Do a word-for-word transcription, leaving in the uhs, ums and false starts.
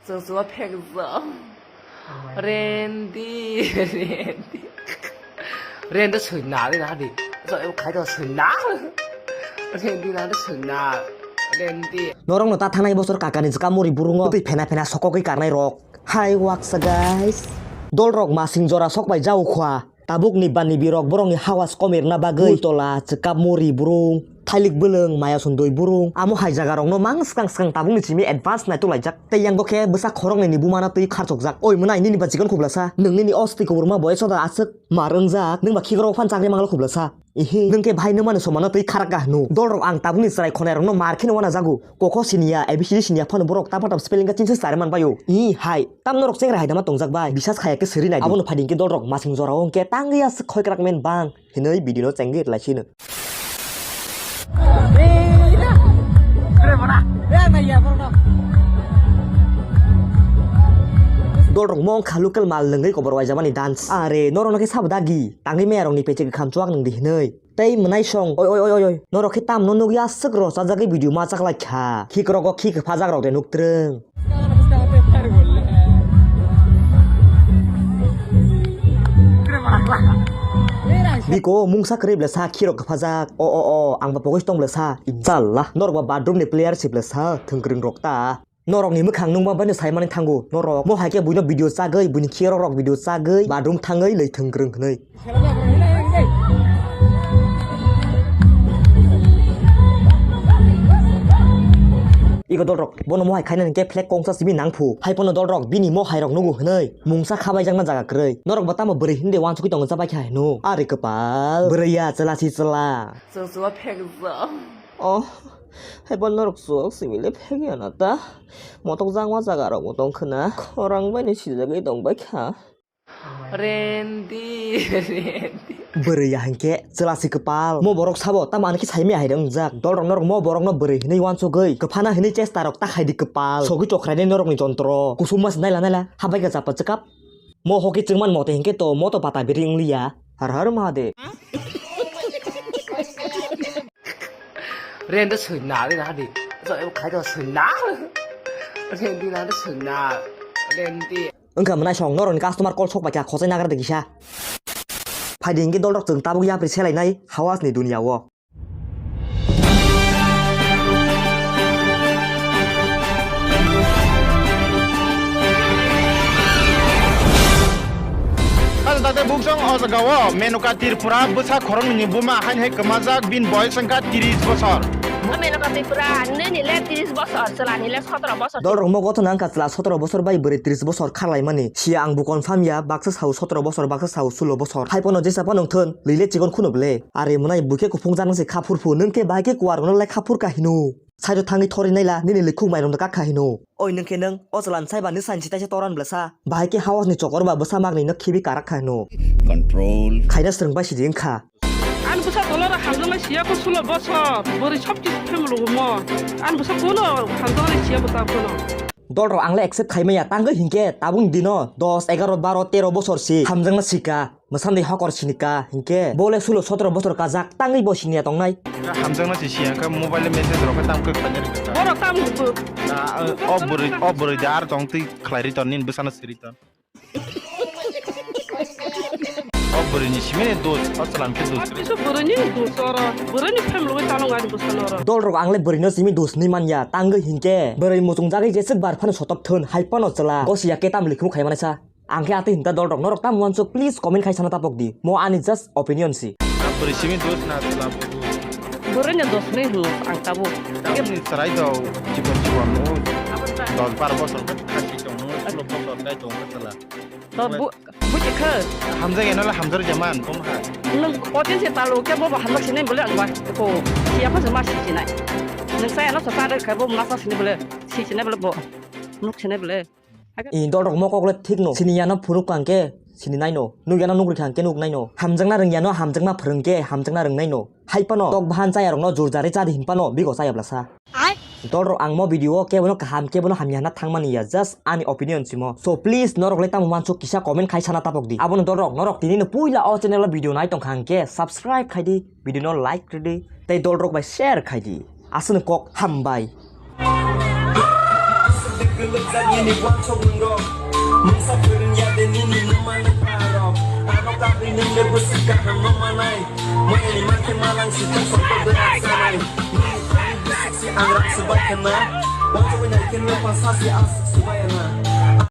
Chwng chwng phek jwng. Rendi, Rendi. Rendi soi na, Rendi hadi. So, eu khai to soi na. Rendi na hadi soi na. Rendi. Norokno ta thangnai bosor kakani jwka muri burungo twi phena phena sokogwi karnai rok. Hai waksa guys. Dol rok masing jora sok bai jau khwa. Tabuk ni bani birok borok ni hawas komirna bagwi. Mui tola, chwkap muri burung, thailik bwlwng, maya sundui burung. Amo hai jaga rok no mang swkang swkang tabuk ni simi advance naituk laijak. Tei yang bo khe bwsa khorok ni ni buma no twi kharchok jak. Oi mwnai nini ba chikon khubla sa. Nwng nini o swtwi kuburma boyes o da aswk mar wngjak. Nwng ba khikrok phan chakri mangla khubla sa. Ihi, nwng khe bhai nwng mano somano twi kharak ka hnu. Dol rok ang tabuk ni chwrai khonai rok no mar khe no wana jago. Kokho siniya, A B C D siniya phano borok tapa tap spelling ka chinsa sari man bayo. I hai, tam norok chengra hai dama tongjak bai. Bisas khaya khe siri nai. Abono phadi hwnkhe dol rok masing jora o hwnkhe tangwi aswk khoi krak men bang hinwi video no chengwi rwlai sino. Dol rok mong kha local mal lwngwi kobor waijamani dance. Are norok no khe sabo dagi tangwi maya rok ni peche kwkham chuak nung di hinwi. Tei mwnai song, oi, oi, oi, oi, oi. Norok khe tamno nukya aswk rw chajagwi video ma chaklai kha. Khikrok o khi kwphajak rok de nuk twrwng. Biko mungsa kwrwi bwlasa khirok kwphajak. O, o, o, ang ba pogwi tong bwlasa. Inshallah. Norok ba bathroom ni player si bwlasa. Thwngkwrwng rok ta. Norokni mwkhang nungma baino saimani thango. Norok mo hai khe buino video chagwi, buini khirok rok video chagwi, bathroom thangwi lwi thwng kwrwng hwnwi. Iko dolrok, bono mo hai khaina hinkhe flag kongsa simi nangphu. Hai pono dolrok, bini mo hai rok nugo hwnwi. Mungsa khabaijakna jaga kwrwi. Norok bo tamo bwrwi hindi wansugwi tongo chabai kha hino. Ari kwpal. Bwrwi ya chwla si chwla. Chwng chwla phek jwng. Oh, hai bo norok chwng simi le phek ya na ta. Motok jangma jaga rok bo tong khwna. Khorang bai ni sijagwi tong bai kha. Rendi, Rendi. Bwrwi ya hinkhe chwla si kwpal. Mo borok sabo tamo ani khe saimaya hai wngjak. Dolrok norok mo borokno bwrwi hinwi wansugwi kwphana hinwi chesta rok ta khaidi kwpal. Sogwi chokrai nai norokni jontro. Kusuma se naila naila. Habai kha chapa chwkap. Mo hoki chwngman mote hinkhe to moto pata biri wngliya. Har har Mahadev. Rendi soi na, Rendi hadi. So, em khai to soi na. Rendi na, soi na. Rendi. Wngkha mwnai song norokni customer call sok bai kha khosai nagra de kisa. Phaidi hinkhe dolrok chwng tabuk yapri selainai hawasni duniya o. Hado tate buksong o jaga o Menuka Tripura bwsa khoroknwi ni buma hain hai kwmajak bini boyos wngkha tris bosor. O Menuka Tripura nini le tris bosor, chwla ni le sotoro bosor. Dolrok mo gothona wngkha chwla sotoro bosor bai bwrwi tris bosor kharlaimani. Siya ang bo confirm ya, baksa sao sotoro bosor, baksa sao sulo bosor. Hai pono jesa phano wngthun, lwile chikon khunub le. Are mwnai buikhe kuphung janang se kha phurphu, nwng khe bahai khe kuar rokno lai kha phur kha hino. Saido thangwi thori naila, nini likhuk mairokno kak kha hino. Oi nwng khe nwng, o chwla ni saiba ni sansi taisa toran bwlasa. Bahai khe hawas ni chokor ba bwsa magni no khibi karak kha hino. Control. Khaina swrwng bai sidi wngkha. Ani bwsa tolora hamjaknai siya ko sulo bosor, bwrwi sob kisu family mo. Ani bwsa kono hamjaknai siya bwsa kono. Dolrok ang le accept khai maya, tangwi hinkhe tabuk dino dos, egaro, baro, tero bosor si hamjakna sika. Mwsandi hokor sinika hinkhe bo le sulo sotoro bosor kajak tangwi bo siniya tongnai. Hamjakna si siya kha mobile message rok khe tam khe khlaina rwkha. Borok tam. Na, o bwrwi, o bwrwi de ar tong twi khlai ri ton nini bwsano siri ton. O bwrwi ni simi ni dos, o chwla ni khe dos. Kisu bwrwi ni dos oro, bwrwi ni family bai talo ngani bwsano oro. Dolrok ang le bwrwi no simi dos ni manya, tangwi hinkhe bwrwi muchung jagwi jeswk bar phano sotok thun, hai phano chwla. Gosiya khe tam likhmu khai manai sa. Ang khe atwi hinta dolrok norok tamo wansuk, please comment khai sana tapok di. Mo ani just opinion si. Bwrwi simi dos na chwla bo dos. Bwrwi ni dos ni hwno ang tabuk. Tamni chwrai do chikon chikon o dos bar bosor khe khasi tong o, sulo bosor kai tong khe chwla. To bu-, buji khe. Hamjak eno le hamjak jaman kom ha. Nwng kotin se talo khe bo bo hamjak sinai bole ang ba ko siya pha se ma si sinai. Nwng sa eno sa ta de khe bo ma sa sinai bole si sinai bole bo. Nuk sinai bole. I dolrok mo kok le thik no. Sini yano phunuk kha hwnkhe sini nai no. Nuk yano nuk rikha hwnkhe nuk nai no. Hamjakna rwng yano hamjakma phwrwng khe hamjakna rwng nai no. Hai phano tok bahan chaya rokno jur jarwi chadi hin phano bigo chaya bwlasa. Ai. Dolrok ang mo video o kebono kaham kebono hamya hwnna thangmani ya, just ani opinion simo. So please norok le tamo wansuk kisa comment khai sana tapok di. Abono dolrok norok tini no puila o channel o video nai tongkha hwnkhe subscribe khai di, video no like rw di, tei dolrok bai share khai di. Aswkno kok hambai. Lukjak nini uansuk nwng rok. Mungsa phwrwng ya de nini numa nukha rok. Ano kabri nwng le bwswk kaham no manai. Moyani mankhe malang si tong sokto de sanai. Nini thani bwswk si ang rak swbai khenna. Uansugwi nai khe nwng pha sa si aswk swbai na.